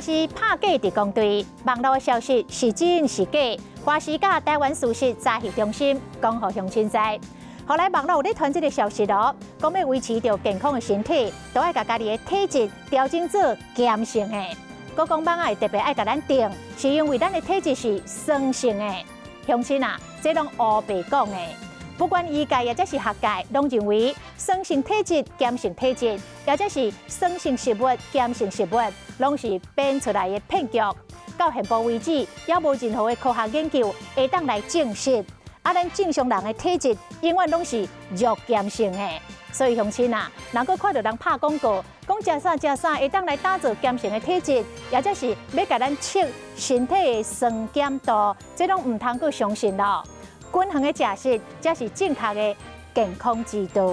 若是拍假特工隊，網路的消息是真是假？華視佮台灣事實查核中心講予鄉親知。後來網路有咧傳這个消息囉，講欲維持著健康的身體，都愛共家己的體質調整做鹼性的。閣講蠓仔會特別愛共咱叮，是因為咱的體質是酸性的。鄉親啊，這攏烏白講的。不管醫界抑者是學界，攏認為酸性體質、鹼性體質，抑者是酸性食物、鹼性食物，攏是編出來的騙局。到現步為止，猶無任何的科學研究會當來證實。啊，咱正常人的體質永遠攏是弱鹼性的，所以鄉親啊，若閣看著人拍廣告，講食啥食啥會當來打造鹼性的體質，抑者是欲共咱測身體的酸鹼度，這攏毋通閣相信囉。均衡的食食，才是正確的健康之道。